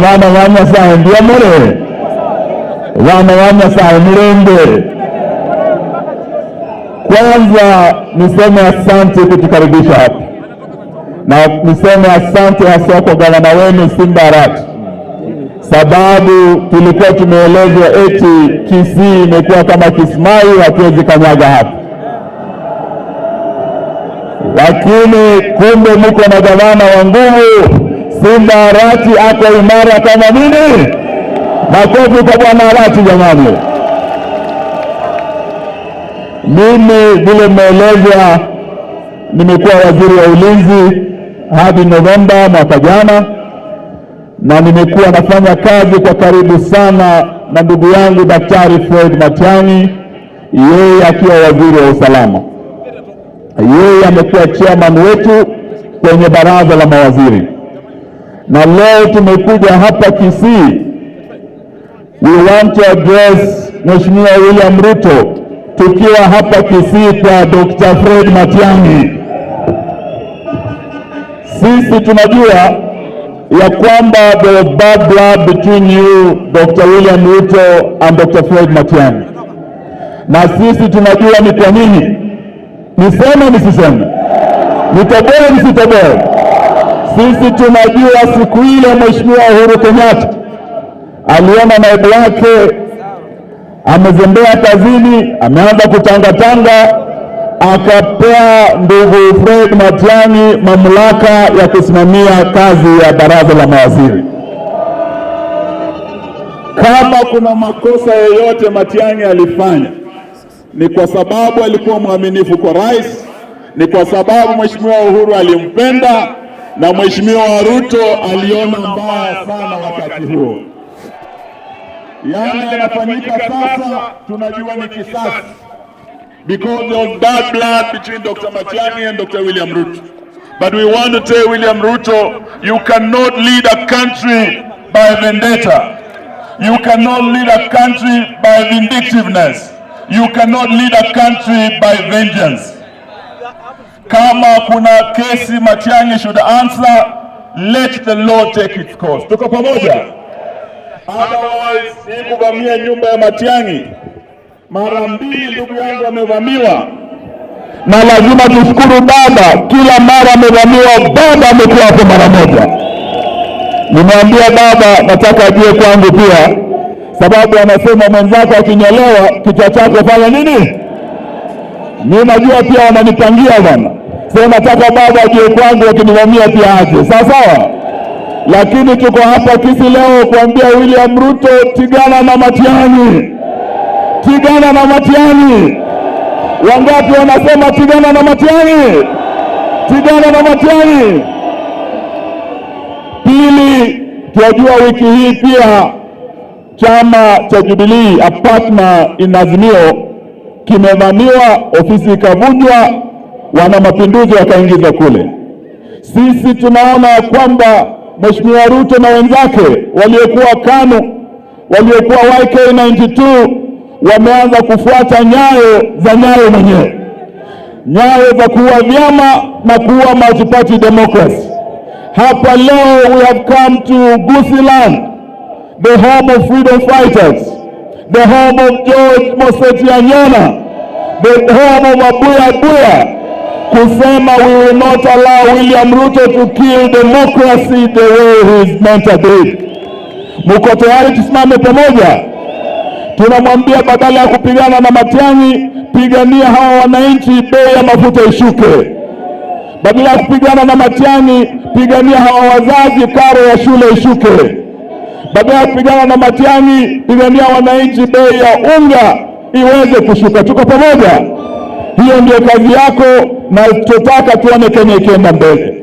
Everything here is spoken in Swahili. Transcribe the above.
Abaana ba Nyasaye, mbuya bana ba Nyasaye, mulembe. Kwanza niseme asante kutukaribisha hapa na niseme asante haswa kwa gavana wenu Simba Arati, sababu tulikuwa tumeelezwa eti Kisii imekuwa kama Kismayu, hatuwezi kanyaga hapa, lakini kumbe muko na gavana wa nguvu. Simba Arati ako imara kama nini. Makofi kwa bwana Arati jamani. Mimi vile mmeelezwa, nimekuwa waziri wa ulinzi hadi Novemba mwaka jana, na nimekuwa nafanya kazi kwa karibu sana na ndugu yangu Daktari Fred Matiang'i, yeye akiwa waziri wa usalama. Yeye amekuwa chairman wetu kwenye baraza la mawaziri, na leo tumekuja hapa Kisii. We want to address Mheshimiwa William Ruto tukiwa hapa Kisii kwa Dr. Fred Matiang'i. Sisi tunajua ya kwamba there was bad blood between you, Dr. William Ruto, and Dr. Fred Matiang'i, na sisi tunajua ni kwa nini. Niseme nisiseme? Nitoboe nisitoboe? Sisi tunajua siku ile Mheshimiwa Uhuru Kenyatta aliona naibu wake amezembea kazini, ameanza kutangatanga, akapea ndugu Fred Matiang'i mamlaka ya kusimamia kazi ya baraza la mawaziri. Kama kuna makosa yoyote Matiang'i alifanya, ni kwa sababu alikuwa mwaminifu kwa rais, ni kwa sababu Mheshimiwa Uhuru alimpenda na Mheshimiwa Ruto aliona mbaya sana wakati huo. Yale yanafanyika sasa, tunajua ni kisasi, because there was bad blood between Dr. Matiang'i and Dr. William Ruto. But we want to tell William Ruto, you cannot lead a country by vendetta. You cannot lead a country by vindictiveness. You cannot lead a country by vengeance. Kama kuna kesi Matiang'i should answer, let the law take its course. Tuko pamoja? Otherwise, hii kuvamia nyumba ya Matiang'i mara mbili, ndugu yangu amevamiwa, na lazima tushukuru baba, kila mara amevamiwa, baba amekuwa hapo mara moja. Nimwambia baba, nataka ajie kwangu pia, sababu anasema mwenzako akinyolewa kichwa chako fanya nini? Mi najua pia wananipangia bwana, sasa nataka baba ajie kwangu, akinivamia pia aje, sawa sawa. Lakini tuko hapa Kisii leo kuambia William Ruto, tigana na Matiang'i, tigana na Matiang'i. Wangapi wanasema tigana na Matiang'i? Tigana na Matiang'i. Pili, tunajua wiki hii pia chama cha Jubilee, a partner in Azimio, kimevamiwa, ofisi ikavunjwa, wana mapinduzi wakaingizwa kule. Sisi tunaona kwamba Mheshimiwa Ruto na wenzake waliokuwa KANU, waliokuwa YK92 wameanza kufuata nyayo za Nyayo mwenyewe, nyayo za kuua vyama na kuua multi-party democracy. Hapa leo we have come to Gusiiland, the home of freedom fighters, the home of George Moseti Anyona, the home of Abuya Abuya, kusema we will not allow William Ruto to kill democracy the way his mentor did. Muko tayari tusimame pamoja? Tunamwambia badala ya kupigana na Matiang'i, pigania hawa wananchi, bei ya mafuta ishuke. Badala ya kupigana na Matiang'i, pigania hawa wazazi, karo ya shule ishuke. Badala ya kupigana na Matiang'i, pigania wananchi, bei ya unga iweze kushuka. Tuko pamoja? Hiyo ndio kazi yako, na tutaka tuone Kenya ikienda mbele.